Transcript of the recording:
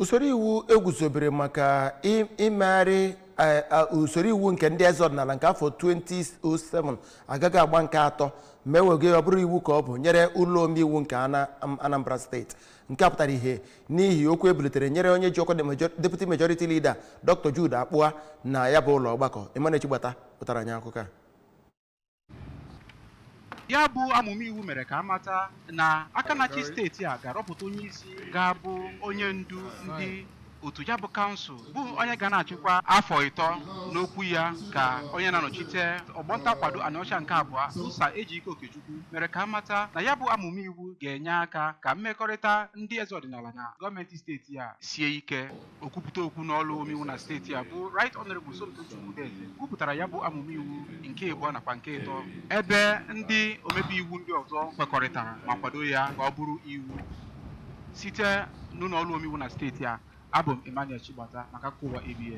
Usoro iwu eguzobere maka imegharị usoro iwu nke ndị eze ọdịnala nke afọ 2007 agaghị agba nke atọ ma ewego ya ọ bụrụ iwu ka ọ bụ nyere ụlọ omeiwu nke Anambra Steeti. Nke a pụtara ihe n'ihi okwu ebulitere nyere onye ji ọkwa Deputy Majority Leader, Dr. Jude Akpụa, na ya bụ ụlọ ọgbakọ. Emmanuel Chigbata pụtara anyị akụkọ a. Ya bụ amụma iwu mere ka amata na aka na-achị steeti a ga-arọpụta onye isi ga-abụ onye ndu ndị otu ya bụ kansụl, bụ onye ga na-achịkwa afọ 3. N'okwu ya ka onye na-anọchite ọgbọnta kwado Anịọcha nke abụọ, Musa Ejike Okechukwu, mere ka amata na ya bụ amụma iwu ga-enye aka ka mmekọrịta ndị eze ọdịnala na gọọmenti steeti a sie ike. Okwupụta okwu n'ọlụ omeiwu na steeti a bụ Right Honorable Somto Chukwudeze kwupụtara ya bụ amụma iwu nke ịbụọ nakwa nke ịtọ, ebe ndị omebe iwu ndị ọzọ kwekọrịtara ma kwado ya ka ọ bụrụ iwu. Site n'ụlọ ọrụ omeiwu na steeti a, abụ m Emmanuel Chigbata maka akụkọ ụwa ABS.